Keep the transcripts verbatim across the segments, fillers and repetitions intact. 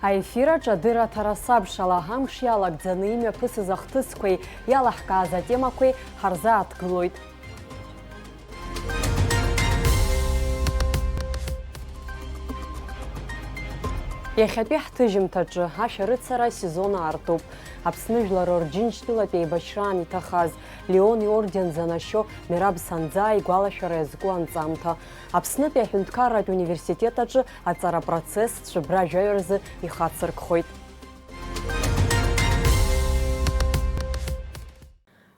Аефир аҿы адырраҭара сабшала, амш иалагӡаны имҩаԥысыз ахҭысқәеи иалаҳкааз атемақәеи ҳарзааҭгылоит. Иахьатәи ҳҭыжьымҭаҿы ашәарыцара асезон аартуп. Аԥсны жәлар Орџьынџьтәылатә еибашьраан иҭахаз, Леон иорден занашьо Мераб Санӡаа игәалашәара иазку анҵамҭа. Аԥснытәи аҳәынҭқарратә университет аҿы аҵара процесс цәыббра жәаҩа рзы ихацыркхоит.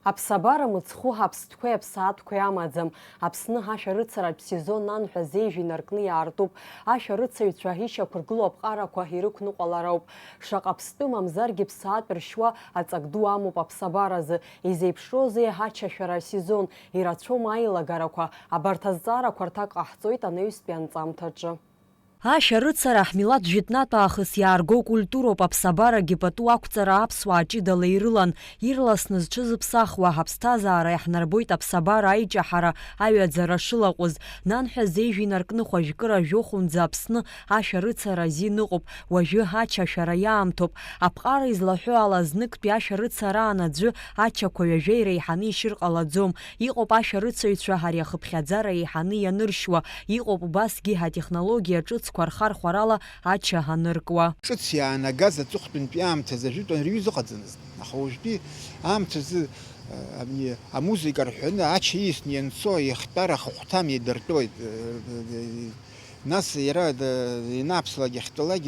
Аԥсабара мыцхәы аԥстәқәеи аԥсаатәқәеи амаӡам. Аԥсны ашәарыцаратә сезон анҳәа зеижә инаркны иаартуп. Ашәарыцаҩцәа ишьақәыргылоу аԥҟарақәа ирықәныҟәалароуп. Шаҟа ԥстәы мамзаргьы ԥсаатә ршьуа аҵак ду амоуп аԥсабаразы. Изеиԥшроузеи ачашәара асезон? Ирацәоума аилагарақәа? Абарҭ азҵаарақәа рҭак ҟаҳҵоит анаҩстәи анҵамҭаҿы. Ашәарыцара ҳмилаҭ жәытәнатә аахыс иаарго культуроуп, аԥсабарагьы пату ақәҵара аԥсуаа ҷыдала ирылан, ирласны зҽызыԥсахуа, ҳаԥсҭазаара иаҳнарбоит аԥсабара аиҷаҳара аҩаӡара шылаҟәыз. Нанҳәа зеижә инаркны хәажәкыра жәохәынӡа Аԥсны ашәарыцара азин ыҟоуп, уажәы ачашәара иаамҭоуп. Аԥҟара излаҳәо ала, зныктәи ашәарыцараан аӡәы ачақәа ҩажәа иреиҳаны ишьыр ҟалаӡом. Иҟоуп ашәарыцаҩцәа ари ахыԥхьаӡара еиҳаны ианыршьуа, иҟоуп убасгьы атехнологиа ҿыцқәа рхархәарала ача аныркуа. Ҿыц иаанагаз аҵыхәтәантәи аамҭазы ажәытәан рҩыза ыҟаӡамызт, аха уажәтәи аамҭазы, а, абни амузыка рҳәаны ача ииасны ианцо, иахтәар ахыхәҭам еидыртәоит. Нас иара д-, ианааԥслак, иахьтәалак,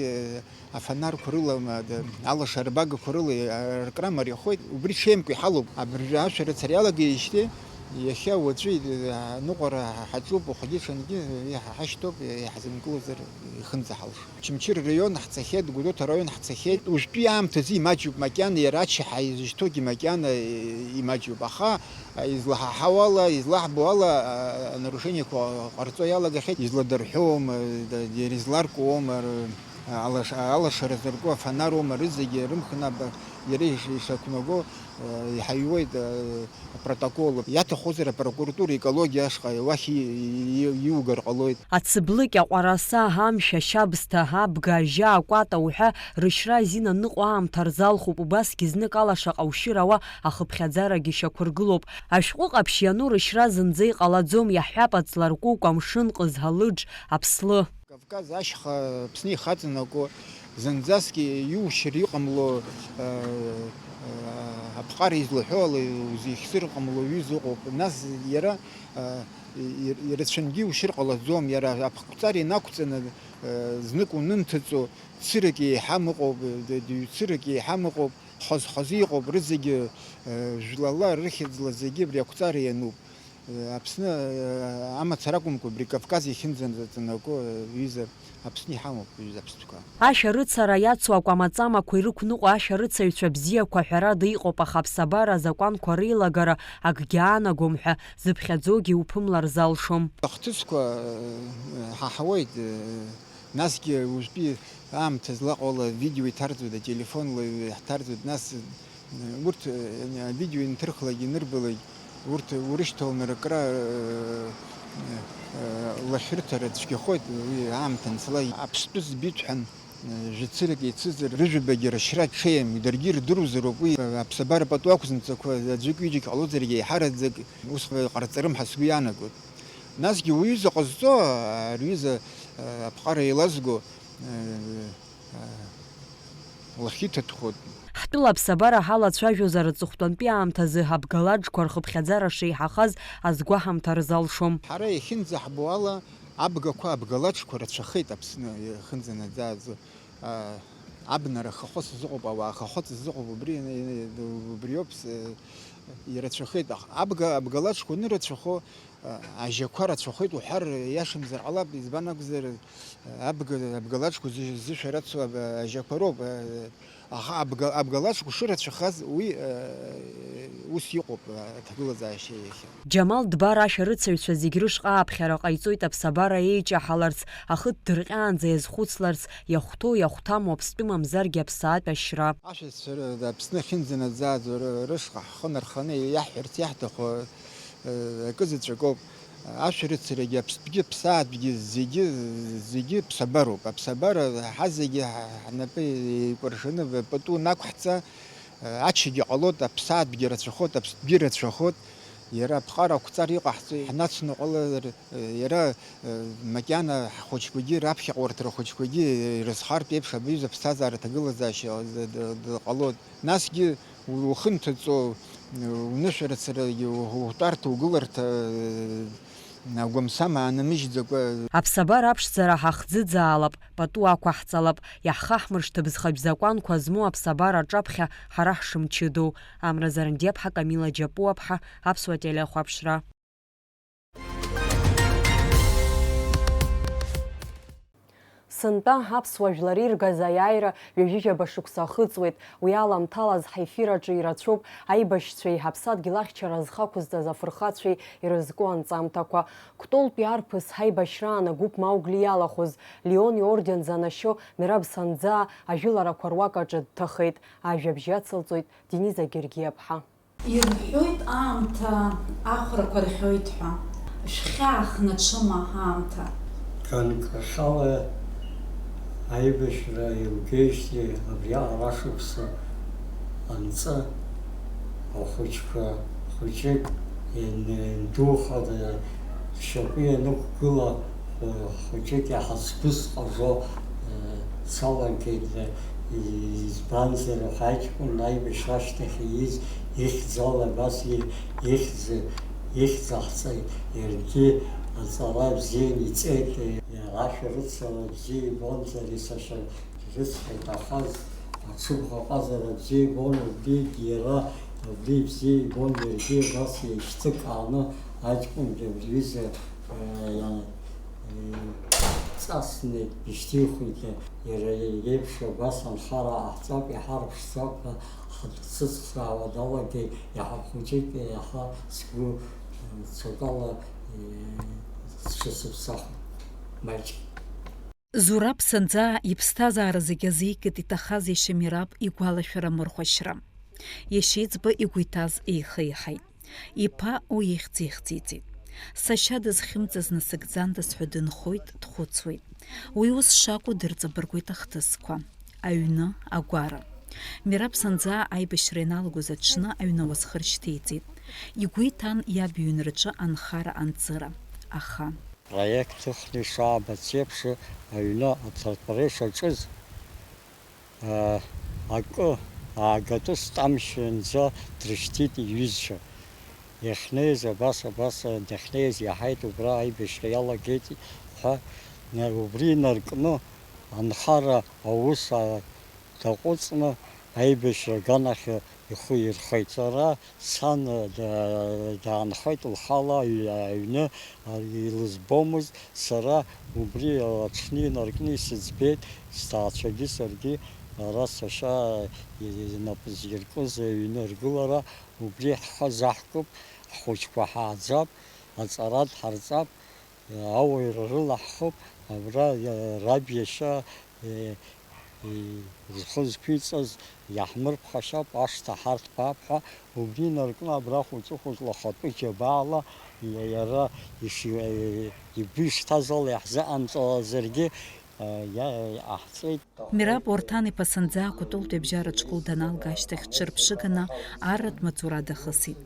афонарқәа рыла, ма, д-, алашара багақәа рыла, а, ркра мариахоит. Убри ҽеимк иҳалоуп. Абыржәы ашәарыцара иалагеижьҭеи, иахьа уаҵәы, д-, аныҟәара ҳаҿуп, уахгьы-ҽынгьы иҳа-, ҳашьҭоуп, иҳазынкылозар ихынӡаҳалшо. Очамчыра раион ҳцахьеит, Гәдоуҭа араион ҳцахьеит. Уажәтәи аамҭазы имаҷуп макьана, иара ача ҳаизышьҭоугьы макьана, э, имаҷуп. Аха, э, излаҳаҳауала, излаҳбо ала, э, анарушениақәа ҟарҵо иалагахьеит, изладырҳәуоума, да-, иара изларкуоума, р-, алаш-, алашара зырку афонар аума, рызегьы рымхны аба-, иара иш-, ишақәнаго, э, иҳаиуеит, э, апротокол. Иаҭахузар апрокуратура, екологиа ашҟа уахь и-, и-, иугар ҟалоит. Ацыблыкь, аҟәараса, амшә, ашьабсҭа, абга, ажьа, акәата уҳәа рышьра азин аныҟоу аамҭа рзалхуп, убасгьы знык ала шаҟа ушьыр ауа ахыԥхьаӡарагьы шьақәыргылоуп. Ашәҟәы ҟаԥшь иану рышьра зынӡа иҟалаӡом, иаҳҳәап, аҵларкәыкә, амшын ҟыз, алыџ, аԥслы. Кавказ ашьха Аԥсны ихаҵанаго, зынӡаск иушьыр иҟамло, э, э, аԥҟара излаҳәо ала узихьзыр ҟамло ҩыза ыҟоуп. Нас иара, э, и-, ирацәангьы иушьыр ҟалаӡом, иара аԥҟҵара инақәҵаны, э, знык унымҭыҵо, цырак еиҳам ыҟоуп, д-, д-, цырак еиҳам ыҟоуп, хаз-хазы иҟоуп, рызегьы, э, жәлала рыхьӡла зегьы абри ақәҵара иануп. Аԥсны, э, амацара акәымкәа, абри Кавказ иахьынӡаҵанаго, э, ҩыза Аԥсны иҳамоуп, ҩыза аԥстәқәа. Ашәарыцара иацу акәамаҵамақәа ирықәныҟәо ашәарыцаҩцәа бзиақәа ҳәарада иҟоуп, аха аԥсабара азакәанқәа реилагара акгьы аанагом ҳәа зыԥхьаӡогьы уԥымлар залшом. Ахҭысқәа, э, ҳаҳауеит, э, насгьы уажәтәи аамҭа злаҟоу ала видео иҭарҵоит, ателефонла иаҳҭарҵоит, нас, э, урҭ, э, авидео инҭырхлак, инырбалак, урҭ урышьҭаланы ркра, э, э, лашәырҭара цәгьахоит, уи аамҭа анцалак. Аԥстәы збеит ҳәан, э, жәа-цырак еицызар, рыжәабагьы рышьра ҽеим, даргьы ирдыруазароуп, уи аԥсабара пату ақәзымҵакәа аӡәык-ҩыџьак ҟалозаргьы, еиҳараӡак усҟан иҟарҵарым ҳәа сгәы иаанагоит. Насгьы уҩыза ҟазҵо, а, рҩыза, а, аԥҟара еилазго, а, а, лахьиҭаҭәхоит. Ҳтәыла аԥсабара ҳалацәажәозар, аҵыхәтәантәи аамҭазы абгалаџқәа рхыԥхьаӡара шеиҳахаз азгәаҳамҭа рзалшом. Ҳара иахьынӡаҳбо ала, абгақәа, абгалаџқәа рацәахеит Аԥсны иахьынӡанаӡааӡо. А, абнара ахахәы сзыҟоуп, ауаа ахахәы сзыҟоуп, убри, убриоуп, с-, ирацәахеит. Аха абга, абгалаџқәа анырацәахо, а, ажьақәа рацәахоит уҳәар иашамзар ҟалап, избан акәзар, абга, абгалаџқәа зы-, зышәарацо аб-, ажьақәа роуп, а, аха абга, абгалаџқәа шырацәахаз уи, а, ус иҟоуп, а, аҭагылазаашьа иахьа. Џьамал Дбар ашәарыцаҩцәа зегь рышҟа ааԥхьара ҟаиҵоит аԥсабара еиҷаҳаларц, ахы ддырҟьаанӡа иазхәыцларц, иахәҭоу иахәҭаму аԥстәы мамзаргьы аԥсаатә ашьра. Ашәарыцаҩцәа Аԥсны ахьынӡанаӡааӡо ры-, рышҟа ҳхы нарханы иаҳҳәарц иаҳҭаху, э, акы заҵәык ауп. Ашәарыцарагьы, аԥстәгьы, аԥсаатәгьы зегьы, зегьы ԥсабароуп. Аԥсабара ҳазегьы ҳнапы еикәыршаны пату нақәҳҵа, ачагьы ҟалоит, аԥсаатәгьы рацәахоит, аԥстәгьы рацәахоит. Иара аԥҟара ақәҵар иҟаҳҵо ҳнацныҟәалар, иара, макьана ҳхәыҷқәагьы, раԥхьаҟа урҭ рхәыҷқәагьы ирызхартә еиԥш абаҩыза аԥсҭазаара аҭагылазаашьа ҟалоит. Насгьы ухы нҭаҵо, унышәарыцарагьы, утәарҭа, угыларҭа агәамсама аанамыжьӡакәа. Аԥсабара аԥшӡара ҳахӡыӡаалап, пату ақәаҳҵалап, иаҳхаҳмыршҭып зхатә закәанқәа змоу аԥсабара аҿаԥхьа ҳара ҳшымчыдоу. Амра Зарандиаԥҳа, Камила Џьапуаԥҳа, Аԥсуа телехәаԥшра. Сынтәа аԥсуа жәлар иргаз аиааира ҩажәижәаба шықәса ахыҵуеит. Уи аламҭалаз ҳефир аҿы ирацәоуп аибашьцәеи ҳаԥсадгьыл ахьчара зхы ақәызҵаз афырхацәеи ирызку анҵамҭақәа. Кәтолтәи арԥыс ҳаибашьраан агәыԥ Маугли иалахәыз, Леон иорден занашьо Мераб Санӡаа ажәыларақәа руак аҿы дҭахеит. Ажәабжь иацылҵоит Дениза Гергиаԥҳа. Ирҳәоит аамҭа ахәрақәа рхьоит ҳәа. Шәхьаахны ҽыма аамҭа. Ганкахьала аибашьра еилгеижьҭеи абри аҟара шықәса анҵы, ахәыҷқәа хәыҷык иан-, иандухада, шьапы ианықәгыла, хәыҷык иаҳа сгәы сҟажо, э, салагеит, э, избанзар, аха аҷкәын аибашьра ашьҭахь ииз ихьӡала абас и-, ихьӡ-, ихьӡаҳҵеит. Иаргьы аҵара бзиан иҵеит, э, ашәарыцара бзиа ибонзар, исашьа рыцҳа иҭахаз аҽыбӷаҟазара бзиа ибон, убригьы иара, убри бзиа ибон, иаргьы абас еишьҭыкааны аҷкәынгьы абри аҩыза, э, иа-, э, ҵасны ишьҭихуеит, иара иеиԥш абас анхара ҟаҳҵап, иҳарԥшӡап ҳәа ҳцәыцхраауа далагеит, иаҳа хәыҷык, иаҳа сгәы, э, цатәала, э, сҽасыԥсахит маҷк. Зураб Санӡаа иԥсҭазаара зегьы азикит иҭахаз иашьа Мераб игәалашәара мырхәашьра. Иашьа иӡбо игәы иҭаз еихеиҳаит. Иԥа уи ихьӡ ихьӡиҵеит. Сашьа дызхьымӡаз насыгӡандаз ҳәа дынхоит, дхәыцуеит. Уи ус шакәу дырҵабыргуеит ахҭысқәа. Аҩны, агәара. Мераб Санӡаа аибашьра ианалагоз аҽны аҩны ауасхыр шьҭеиҵеит. Игәы иҭан иаб иҩнраҿы анхара анҵыра. Аха. Проект ыхны ишаабац еиԥш, аҩны аҭырқәара ишаҿыз, а, акы аагатәы стәамшьынӡа дрышьҭит иҩызцәа. Иахьнеиз абас, абас, дахьнеиз иаҳаит, убра аибашьра иалагеит ҳәа, убри инаркны анхара аус, а, даҟәыҵны аибашьра аганахь ихы ирхеит. Сара сан да-, даанхеит лхала аҩ-, аҩны, а, илызбомызт. Сара убри аҽны инаркны исыӡбеит, сҭаацәагьы саргьы ара сашьа инапы зиркыз аҩны ргылара, убри ҳхы азаҳкып, ҳхәыҷқәа ҳааӡап, аҵара дҳарҵап, ауаҩра рылаҳхып, абра, э, раб иашьа, э, э, зхы зқәиҵаз иаҳмырԥхашьап, ашҭа ҳарҭбаап ҳәа, убри инаркны абра хәыҷы-хәыҷла ахатәы џьабаала иа-, иара иши-, э, игәы ишҭаз ала иаҳзыҟамҵалазаргьы, э, иа-, иҟаҳҵеит. Мераб Уарҭан-иԥа Санӡаа Кәтолтәи абжьаратә школ даналга ашьҭахь ҽырԥшыганы арратә маҵура дахысит.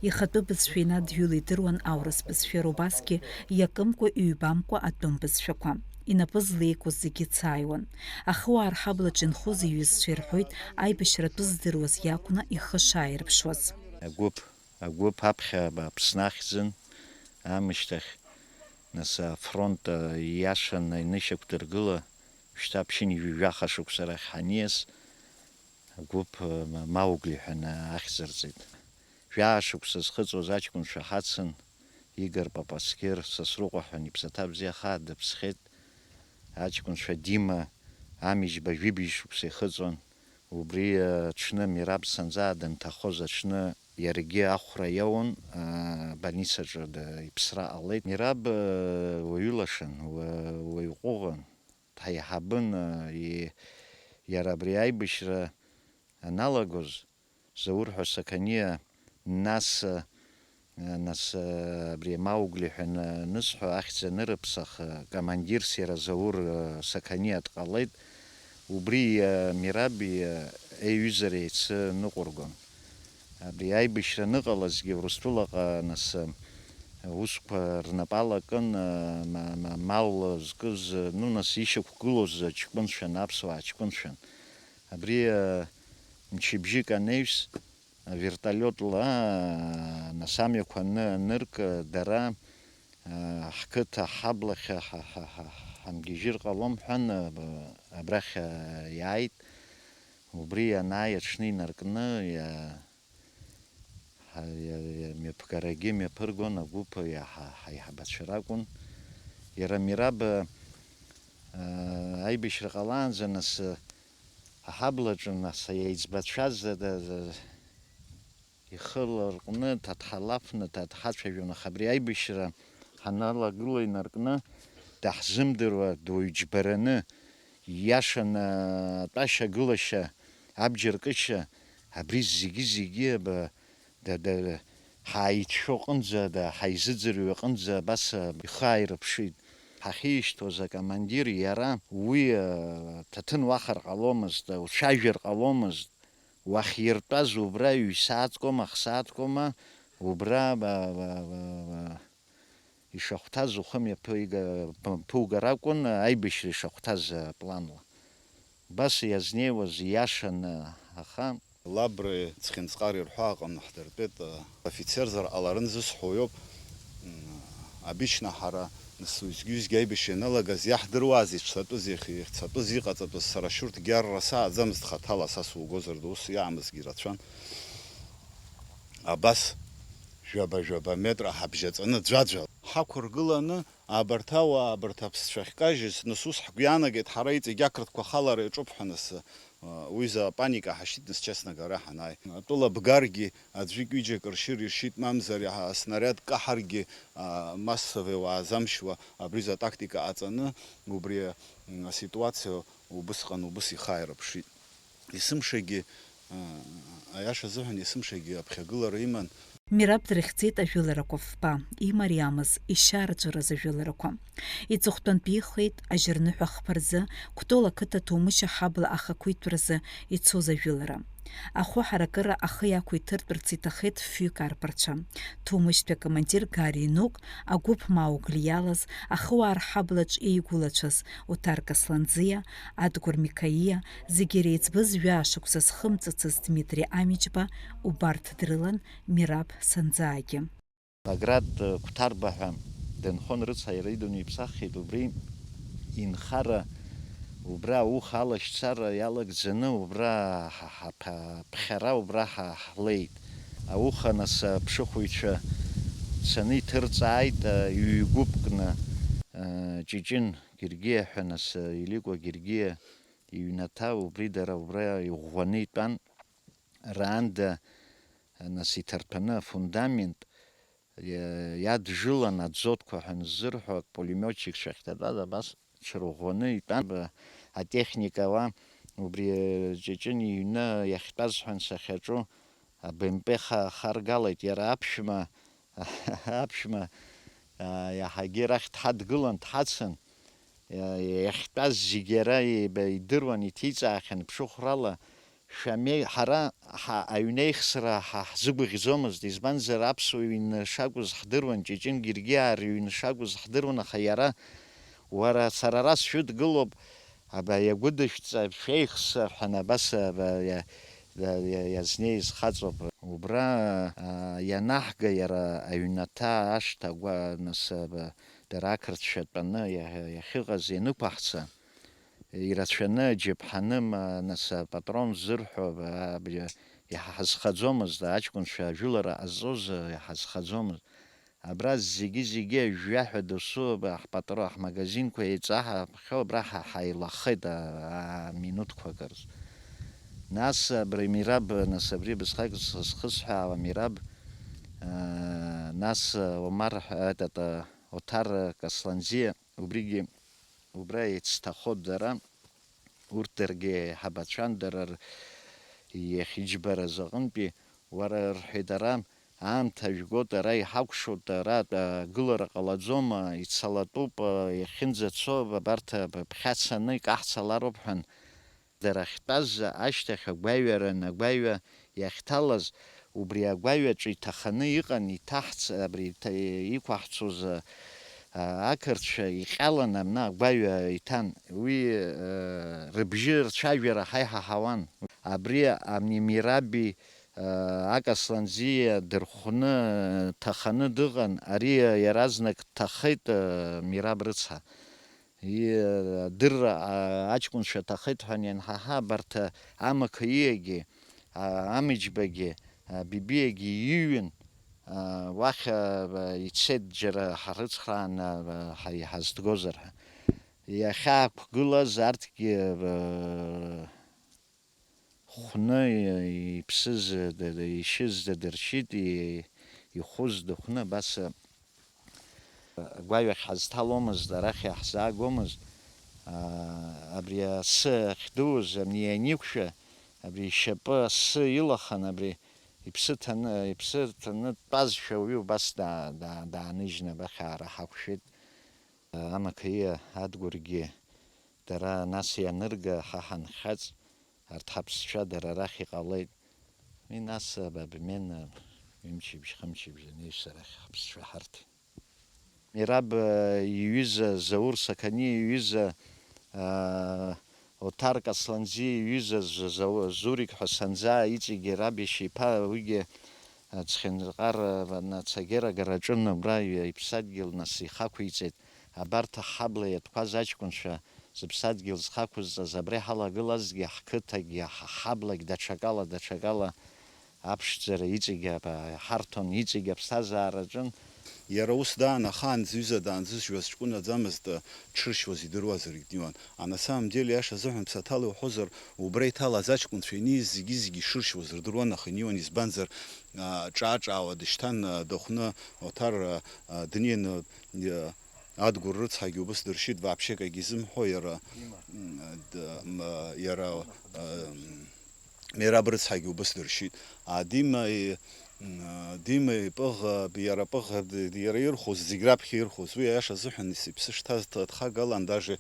Ихатәы бызшәа инадҩыла идыруан аурыс бызшәа, убасгьы иакымкәа-ҩбамкәа атәым бызшәақәа. Инапы злеикуаз зегьы цааиуан. Ахыуаа рҳаблаҿ инхоз иҩызцәа ирҳәоит, аибашьра атәы здыруаз иакәны ихы шааирԥшуаз. Агәыԥ, агәыԥ аԥхьа Аԥсны ахьӡын, аамышьҭахь, нас, афронт, а, ииашан инышьақәдыргыла, шьҭа ԥшьынҩажәи жәаха шықәса рахь ҳаниас, агәыԥ, а, Ма-, Маугли ҳәа ахьӡырҵеит. Жәаа шықәса зхыҵуаз аҷкәынцәа ҳацын, Игор Папасқьыр, Сасрыҟәа ҳәа иԥсаҭа бзиа хаа дыԥсхьеит. Аҷкәынцәа Дима Амиџьба жәибжь шықәса ихыҵуан. Убри аҽны Мераб Санӡаа данҭахоз аҽны иаргьы ахәра иауан, аа, больницаҿы да-, иԥсра ҟалеит. Мераб, аа, уаҩы лашан, уа-, уаҩ ҟәыӷан, дҳаиҳабын, аа, и-, иара абри аибашьра аналагоз, Заур ҳәа Сақаниа, нас, аа, Нас, э, абри Маугли ҳәа на-, анысҳәо, ахьӡ анырыԥсах, э, командирс иара Заур, э, Сақаниа дҟалеит. Убри, э, Мираби, э, еиҩызара еицныҟәыргон. Абри аибашьра аныҟалазгьы Урыстәылаҟа, нас, э, аусқәа рнапала акын, э, ма-, ма-, мал зкыз, э, ну, нас ишьақәгылоз аҷкәынцәан, аԥсуаа аҷкәынцәан. Абри, э, мчыбжьык анаҩс, авертолиотла, нас амҩақәа аны-, анырк, дара, ҳқыҭа ҳаблахь ҳа-, ҳа-, ҳа-, ҳамгьежьыр ҟалом ҳәан, абрахь иааит. Убри ианааи аҽны инаркны, иа-, ҳа-, иа-, иа-, мҩаԥгарагьы мҩаԥыргон, агәыԥ иаҳа-, ҳаиҳабацәа ракәын. Иара Мираб, аибашьра ҟалаанӡа, нас, Аҳаблаҿы, нас, аиҵбацәа за-, за-, за-, ихы ларҟәны, дҳаҭҳалафны, дҳацәажәон, аха абри аибашьра ҳаналагыла инаркны, даҳзымдыруа, дуаҩ џьбараны, ииашаны атәашьа-гылашьа, абџьар кышьа, абри зегьы-зегьы аба-, да, да, ҳааицәшәо аҟынӡа, да, ҳаизыӡырҩуа аҟынӡа абас, а, ихы ааирыԥшит. Ҳахьишьҭуаз акомандир иара уи, а, ҭаҭын уахар ҟаломызт, а, уцәажәар ҟаломызт. Уахьиртәаз убра ҩ-сааҭкома, х-сааҭкома, убра, ба, ба, ба, ба, ишахәҭаз ухы мҩаԥига-, ԥ-, ԥугар акәын, аибашьра ишахәҭаз, а, планла. Убас иазнеиуаз ииашаны, аха. Лабреи Цхинҵҟари рҳәаа аҟны ҳдыртәеит, афицерзар ҟаларын зысҳәо иоуп. М, обычно ҳара нас уеизгьы-уеизгьы аибашьра ианалагаз иаҳдыруази ишцатәыз, иахь-, иахьцатәыз, иҟаҵатәыз, сара шьурҭгьы арра сааӡамызт хаҭала, са сугозар ус иаамызгьы рацәан. Абас жәаба-жәаба метра ҳабжьаҵаны ӡәаӡәала ҳақәыргыланы, абарҭ ауаа, абарҭ аԥсцәа ахькажьыз, нас ус ҳгәы иаанагеит, ҳара иҵегь ақырҭқәа ахалара иаҿуп ҳәа, нас, уи за апаника ҳашьҭит, нас, честно говоря, ҳанааи. Атәыла бгаргьы, аӡәык-ҩыџьак ршьыр иршьит, мамзар иаҳа аснариад каҳаргьы, а, массовый уаазамшьуа, абри за атактика ҟаҵаны, убри, м, аситуациа убысҟан убыс ихы ааирыԥшит. Есымшагьы, а, аиаша азыҳәан, есымшагьы аԥхьагылара иман. Мираб дрыхьӡеит ажәыларақәа фба, имариамыз, ишьаарҵәыраз ажәыларақәа. Иҵыхәтәантәихеит ажьырныҳәа хԥа рзы, Кәтол ақыҭа Ҭоумышь аҳабла ахақәиҭтәразы ицоз ажәылара. Ахәы ҳаракыра ахы иақәиҭыртәырц иҭахеит фҩык арԥарцәа. Ҭоумышьтәи акомандир Гари Нук, агәыԥ Маугли иалаз, ахыуаа рҳаблаҿ еигәылацәаз Оҭар Касланӡиа, Адгәыр Микаиа, зегьы иреиҵбыз жәаа шықәса зхымҵыцыз Дмитри Амиџьба, убарҭ дрылан Мираб Санӡаагьы. Баграт Қәҭарба ҳәа дынхон, рыцҳа, иара идунеиԥсаххьеит, убри инхара, убра ауха алашьцара иалагӡаны, убра ҳа-, ҳа-, ԥа-, ԥхьара убра ҳа-, ҳлеит. Ауха, нас, аԥшыхәыҩцәа цаны иҭырҵааит, а, ҩ-гәыԥкны, а, Ҷыҷын Гергиа ҳәа, нас, а, Иликәа Гергиа иҩнаҭа, убри дара убра иӷәӷәаны итәан. Раанда, нас, иҭарҭәаны афундамент, иа-, иадыжылан, азотқәа ҳәа анзырҳәо, ак пулемиотчикцәа ахьҭатәаз абас ҽырӷәӷәаны итәан. Атехника ала убри Ҷыҷын иҩны иахьтәаз ҳәа сахьаҿу, АБМП ха-, харгалеит. Иара аԥшәма, аԥшәма, а, иаҳагьы арахь дҳадгылан, дҳацын. Иа-, иахьтәаз зегьы иара иба-, идыруан, иҭиҵаахьан ԥшыхәрала, шәамеи-, ҳара ҳа-, аҩнеихсра ҳа-, ҳзыгәаӷьӡомызт, избанзар, аԥсуа ҩны шакәыз ҳдыруан, Ҷыҷын Гергиаа рыҩны шакәыз ҳдыруан, аха иара, уара, сара ара сшәыдгылоуп, аба, иагәыдышәҵа, шәеихсса ҳәа, абас, аба, иа-, иа-, иа-, иазнеиз хаҵоуп. Убра, а, ианаҳга, иара аҩнаҭа ашҭа агәа-, нас, аба, дара ақырҭцәа тәаны иа-, иахьыҟаз ианықәаҳҵа, ирацәаны, џьаԥҳаны, ма, нас, апатрон зырҳәо, а, б-, иаҳа ҳазхаӡомызт, аҷкәынцәа ажәылара ҟазҵоз, а, иҳазхаӡомызт. Абра зегьы-зегьы ажәҩа ҳәа досу, а, ҳпатро-, ҳмагазинқәа еиҵаҳаԥхьо, абра ҳа-, ҳаилахеит, а, а, минуҭқәак рзы. Нас абри Мираб, нас абри бысҟак зхысҳәаауа Мираб, а, нас, а, Омар, а, этот, а, Оҭар Касланӡиа, убригьы убра еицҭахо дара, урҭ даргьы еиҳабацәан, дара р-, иахьыџьбараз аҟынтәи, уара, рҳәеит, ара, Аамҭа жәгоит, ара иҳакәшоит, ара, а, гылара ҟалаӡом, а, ицалатәуп, а, иахьынӡацо, абарҭ, а, б-, бхьацаны икаҳцалароуп ҳәан, дара ахьтәаз ашьҭахь агәаҩаран, агәаҩа иахьҭалаз, убри агәаҩаҿы иҭаханы иҟан, иҭаҳц-, абри иҭа-, иқәаҳцоз, а, а, ақырҭцәа иҟьалан, амна агәаҩа иҭан. Уи, а, рыбжьы рцәажәара ҳаиҳаҳауан. Абри ани Мираби Акасланӡиа дырхәны, ҭаханы дыҟан, ари иаразнак дҭахеит, Мираб рыцҳа. И-, адырра, а, аҷкәынцәа ҭахеит ҳәа ианҳаҳа, абарҭ, а, Амақаиагьы, а, Амиџьбагьы, а, Бибиагьы иҩын, а, уахь, а, ицеит џьара ҳрыцхрааны, а, ҳа-, иҳазҭгозар ҳәа. Иахьаақәгылаз арҭгьы, а, хәны иԥсыз, ишьыз дадыршьит, ихәыз дыхәны абас агәаҩахь ҳазҭаломызт, арахь иаҳзаагомызт. Абри асы ахьдууз ани ианиқәшәа, абри ишьапы асы илахан, абри иԥсы ҭаны, иԥсы ҭаны дтәазшәа уи убас даа-, даа-, дааныжьны абахь аара ҳақәшәеит. Амақаиа Адгәыргьы дара нас ианырга, ҳа ҳанхьаҵ, арҭ ҳаԥсцәа дара рахь иҟалеит. Уи нас, а, обмен, а, ҩымчыбжь, хымчыбжь анеишьа рахь ҳаԥсцәа ҳарҭеит. Мираб, а, иҩыза, Заур Сақаниа иҩыза, а, Оҭар Касланӡиа иҩыза З-, Зау-, Зурик ҳәа санӡа иҵегьы раб иашьа иԥа, уигьы, а, Цхинҵхар, а, ацәагьара агараҿы абра иԥсадгьыл нас ихақәиҵеит. Абарҭ аҳабла иатәқәаз аҷкәынцәа зыԥсадгьыл зхақәызҵаз абра иҳалагылазгьы ҳқыҭагьы, ҳа-, ҳаблагь даҽакала, даҽакала аԥшӡара иҵегьы ап-, иҳарҭон, иҵегьы аԥсҭазаара аҿын. Иара ус даан ахаан зҩыза даанзыжьуаз ҷкәынаӡамызт, дшыршьуаз идыруазаргь днеиуан. А на самом деле, иаша азыҳәан, ԥсаҭала иуҳәозар, убра иҭалаз аҷкәынцәа иниз зегьы-зегьы ишыршьуаз рдыруан, аха инеиуан, избанзар, а, ҿаа-ҿаауа дышьҭан, а, дыхәны, Оҭар, а, а, днеины, а, Адгәыр рыцҳагьы убыс дыршьит, вообще акгьы изымҳәо иара, м, д-, м, иара, м, Мераб рыцҳагьы убыс дыршьит. А, Дима, и, м, Дима ипыӷ, а, иара пыӷ, д-, иара ирхәыз, зегь раԥхьа ирхәыз, уи аиаша азыҳәан ис-, иԥсы шҭаз д-, дхагалан, даже,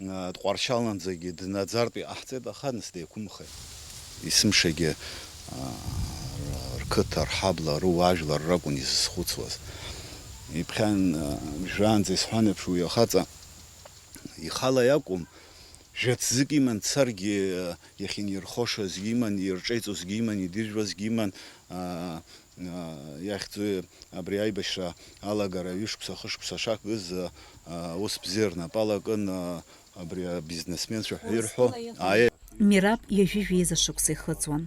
а, дҟәаршьаланӡагьы днаӡартә иҟаҳҵеит, аха нас деиқәымхеит. Есымшагьы, аа, рқыҭа, рҳабла, руаажәлар ракәын изызхәыцуаз. Иԥхьан, аа, жәаанӡа исҳәан еиԥш, уи ахаҵа ихала иакәым, жәа-ҭӡык иман дцаргьы, иахьынирхошазгьы иман, ирҿеиҵозгьы иман, идыжәуазгьы иман, аа, аа, иахьӡуи абри аибашьра алагара ҩышықәса, хышықәса шақәыз, аа, ус бзиа рнапы алакын, аа, Абри абизнесменцәа ҳәа ирҳәо, ааи. Мираб ҩажәи жәеиза шықәса ихыҵуан.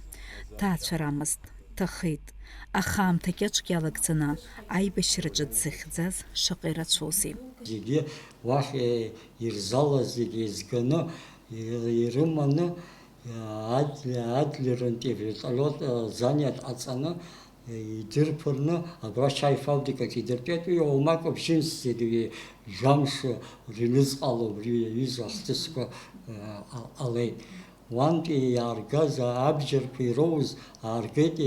Ҭаацәарамызт, ҭахеит. Аха аамҭа кьаҿк иалагӡаны аибашьраҿы дзыхьӡаз шаҟа ирацәоузеи. Зегьы уахь, э, ирзалаз зегьы еизганы, ир-, ирыманы, э, Адли-, Адлерынтәи вертолиот, э, занят ҟаҵаны, идырԥырны, абра ачаи фабрикаҿы идыртәеит, уи уамак бжьымсӡеит, уи жәамш рыҩныҵҟала убри аҩыза ахҭысқәа, э, ҟа-, ҟалеит. Уантәи иааргаз абџьарқәа ироуз ааргеит,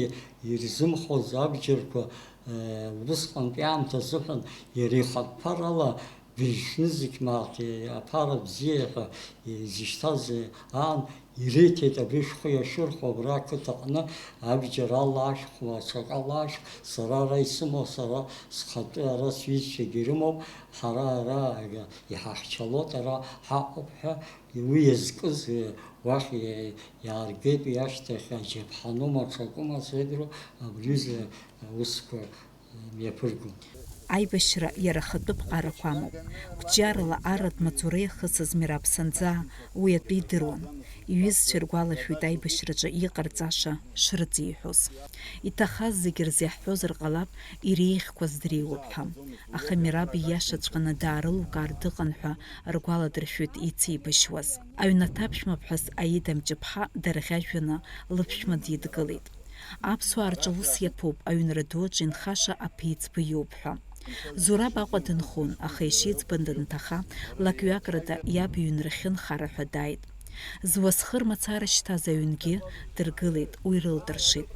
ирзымхоз абџьарқәа, э, убысҟантәи аамҭа азыҳәан иара ихатә ԥарала Быжьны зегь мааҭ, аԥара бзиа ҳәа изышьҭаз аан, ириҭеит абри шәхы иашәырхәо абра ақыҭаҟны абџьар алашәхәа, аҽак алашәх, сара ара исымоу, сара схатәы ара сҩызцәагьы ирымоуп, ҳара ара иҳахьчалоит, ара ҳаҟоуп ҳәа, уи иазкыз, уахь иа-, иааргеит, уи ашьҭахь аџьаԥҳанума, аҽакума, сеидру, абри аҩыза аусқәа мҩаԥыргон. Аибашьра иара ахатәы ԥҟарақәа амоуп. Қәҿиарала арратә маҵура иахысыз Мераб Санӡаа уи атәы идыруан. Иҩызцәа иргәалашәоит аибашьраҿы иҟарҵаша шрыҵиҳәоз. Иҭахаз зегь рзеиҳәозар ҟалап, иреиӷьқәаз дреиуоуп ҳәа. Аха Мераб ииашаҵәҟьаны даарылукаар дыҟан ҳәа ргәаладыршәоит ицеибашьуаз. Аҩнаҭа аԥшәмаԥҳәыс Аида Мҷыԥҳа дарӷьажәҩаны лыԥшәма дидгылеит. Аԥсуаа рҿы ус иаԥуп, аҩнра ду аҿы инхаша аԥеиҵбы иоуп ҳәа. Зураб Аҟәа дынхон, аха ишиӡбан данҭаха, лак-ҩакрада иаб иҩнрахьы нхара ҳәа дааит. Зуасхыр мацара шьҭаз аҩнгьы дыргылеит, уи рылдыршеит.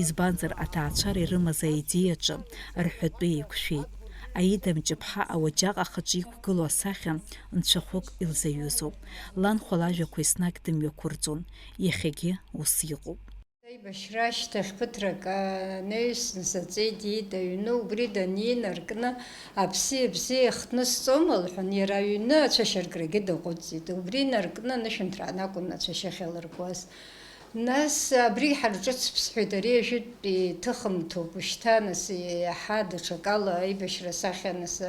Избанзар, аҭаацәара ирымаз аидеиаҿы рҳәатәы еиқәшәеит. Аида Мҷыԥҳа ауаџьаҟ ахаҿы иқәгылоу асахьа нцәахәык илзаҩызоуп. Ланхәа лажәақәа еснагь дымҩақәырҵон, иахьагьы ус иҟоуп. Аибашьра ашьҭахь ԥыҭрак анаҩс, нас аҵеи диит аҩны, убри данинаркны, аԥси абзиеи хтны сҵома лҳәан, иара аҩны ацәашьаркрагьы даҟәыҵит. Убри инаркны анышәынҭраан акәын ацәашьы ахьалыркуаз. Нас абри ҳарҿыцп сҳәеит, ари ажәытәтәи ҭыхымҭоуп, ушьҭа, нас, иаҳа даҽакала аибашьра асахьа, нас,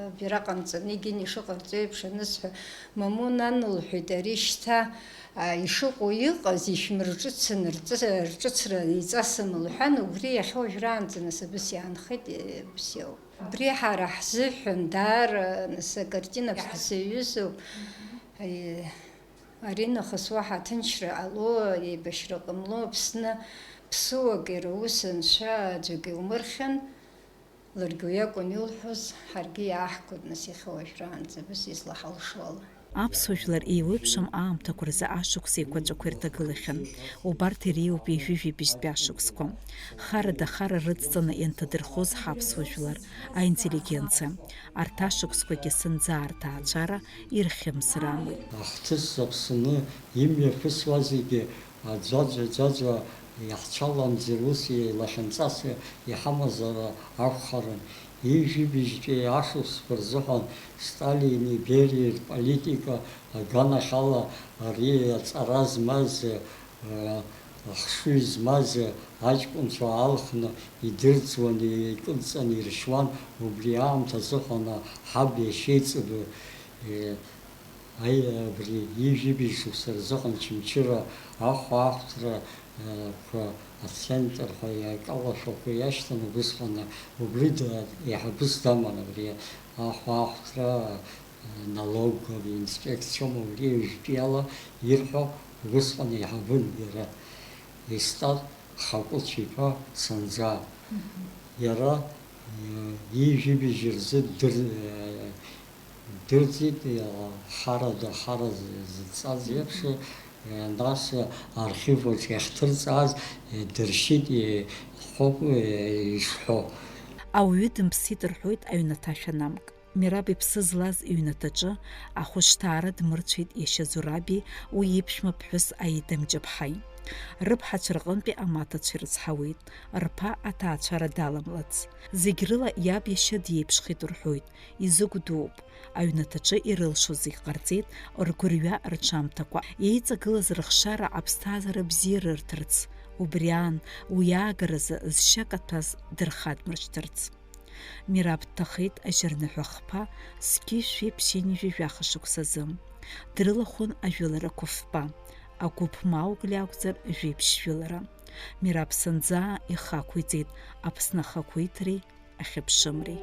абираҟ анҵаны егьин ишыҟарҵо еиԥш анысҳәа, мамоу, нан, лҳәеит, ари шьҭа, а, ишыҟоу иҟаз ишәмырҿыцын, рҵы-, рҿыцра иҵасым, лҳәан, убри иахьа уажәраанӡа, нас, абыс иаанхеит, е, абыс иауп. Убри ҳара ҳзыҳәан даара, нас, акартина ҳзаҩызоуп. Е, Аринахыс уаҳа аҭынчра ҟало, еибашьра ҟамло, Аԥсны ԥсуак иара ус анцәа аӡәгьы иумырхьын, ларгьы уи акәын илҳәоз, ҳаргьы иааҳгоит, нас, иахьа уажәраанӡа абас излаҳалшо ала. Аԥсуа жәлар еиуеиԥшым аамҭақәа рзы ашықәс еиқәаҵәақәа ирҭагылахьан. Убарҭ иреиуоуп ҩажәи жәибжьтәи ашықәсқәа. Харада хара рыдҵаны ианҭадырхоз ҳаԥсуа жәлар, аинтеллигенциа. Арҭ ашықәсқәагьы сынӡа арҭ аацәара ирхьымсыр амуит. Ахҭыс Аԥсны имҩаԥысуа зегьы аӡәаӡәа-ӡәаӡәа иаҳцәаламӡар, ус еилахьынҵас иҳамазар акәхарын. Ҩажәи жәибжьтәи ашықәсқәа рзыҳәан Сталини Бериеи рполитика аганахьала ари аҵара змаз, ахшыҩ змаз аҷкәынцәа аалхны идырӡуан, икыдҵаны иршьуан, убри аамҭазыҳәан ҳаб иашьеиҵбы, е, аи-, абри ҩажәи шықәса рзыҳәан Очамчыра ахәаахәҭра, е, қәа ацентр ҳәа иакалашәақәа иашьҭан, убысҟан убри да-, еиҳабыс даман абри ахәаахәҭра, налогови инспекциоума убри ҩажәтәи ала ирҳәо, убысҟан еиҳабын иара, Естат Хакәыцә-иԥа Санӡаа. Мгм. Иара, э, ҩажәи жәибжь рзы ддыр-, э, ддырӡит, э, ҳарада, ҳара з-, зыдҵаз еиԥш, э, нас архиваҿ иахьҭырҵааз, э, дыршьит, э, ҳәоуп, э, ишҳәо. Ауаҩы дымԥсит рҳәоит аҩнаҭа шәанамк. Мераб иԥсы злаз иҩнаҭаҿы ахәышҭаара дмырцәеит иашьа Зураби уи иԥшәма ԥҳәыс Аида Мҷыԥҳаи. Рыԥҳацәа рҟынтәи амаҭацәа ирыцҳауеит, рԥа аҭаацәара даламлац. Зегь рыла иаб иашьа диеиԥшхеит рҳәоит, изыгә дууп. Аҩнаҭаҿы ирылшо зегь ҟарҵеит, ргәырҩа рҽамҭакәа, еиҵагылаз рыхшара аԥсҭазаара бзиа рырҭарц, убри аан, уи аагаразы зшьа каҭәаз дырхадмыршьҭырц. Мераб дҭахеит ажьырныҳәа хԥа, зқьи жәшәи ԥшьынҩажәи жәаха шықәсазы. Дрылахәын ажәыларақәа фба, агәыԥ Маугли акәзар, жәиԥшь жәылара. Мераб Санӡаа ихы ақәиҵеит Аԥсны ахақәиҭреи ахьыԥшымреи.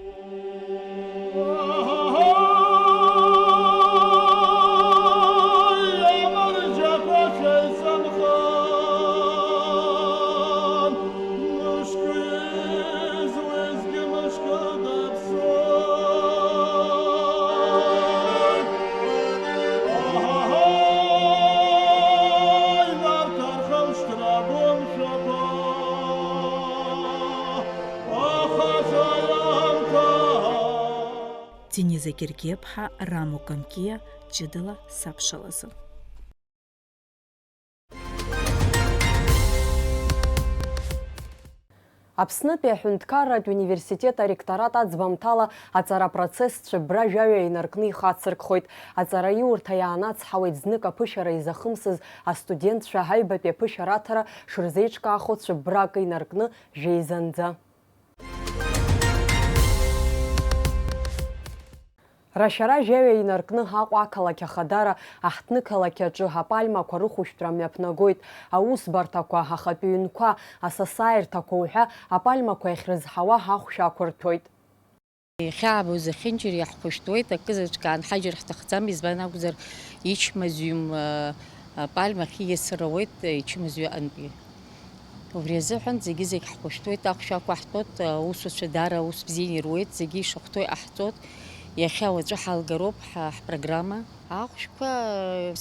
Дениза Гергиаԥҳа, Рамо Камкиа, ҷыдала сабшалазы. Аԥснытәи аҳәынҭқарратә университет аректорат аӡбамҭала аҵара процесс цәыббра жәаҩа инаркны ихацыркхоит. Аҵараиурҭа иаанацҳауеит знык аԥышәара изахымсыз астудентцәа аҩбатәи аԥышәараҭара шырзеиҿкаахо цәыббра акы инаркны жәеизанӡа. Рашьара жәаҩа инаркны Аҟәа ақалақь ахадара аҳҭны-қалақь аҿы апальмақәа рыхәышәтәра мҩаԥнагоит. Аусбарҭақәа, ахатә ҩнқәа, асасааирҭақәа уҳәа апальмақәа иахьрызҳауа ахәшә ақәырҭәоит. Иахьаабо зехьынџьара иаҳхәышәтәуеит, акызаҵәык аанҳажьыр ҳҭахӡам, избан акәзар, ичмазаҩым, а, апальма ахьы иасыр ауеит, ичмазаҩы аҟынтәи. Убри азыҳәан зегьы-зегь ҳхәышәтәуеит, ахәшә ақәаҳтәуеит, аусуцәа даара аус бзианы ируеит, зегьы ишахәҭоу иҟаҳҵоит, Иахьа уаҵәы ҳалгароуп ҳа-, ҳпрограмма. Ахәшәқәа,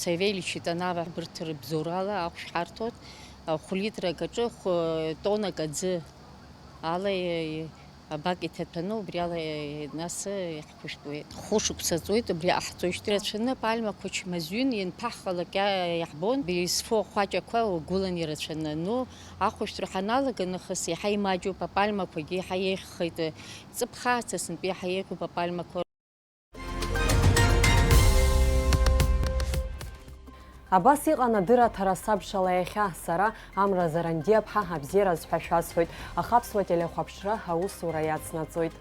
Савелич Итанава ҳбырҭ рыбзоурала ахәшә ҳарҭоит, хәлитрак аҿы хә-, тоннак аӡы ала, е-, е-, абак иҭаҭәаны, убри ала, е-, нас, е-, иаҳхәышәтәуеит. Хәышықәса ҵуеит убри ҟаҳҵоижьҭеи. Ирацәаны апальмақәа чмазаҩын, ианԥаҳҟалак иа-, иаҳбон, изфо ахәаҷақәа уагәылан ирацәаны. Ну, ахәышәтәра ҳаналага нахыс иаҳа имаҷуп, апальмақәагьы иаҳа еиӷьхеит, ҵыԥх аасҭа сынтәа иаҳа еиӷьуп апальмақәа. Абас иҟан адырраҭара сабшала иахьа. Сара, Амра Зарандиаԥҳа, абзиараз ҳәа шәасҳәоит, аха Аԥсуа телехәаԥшра аусура иацнаҵоит.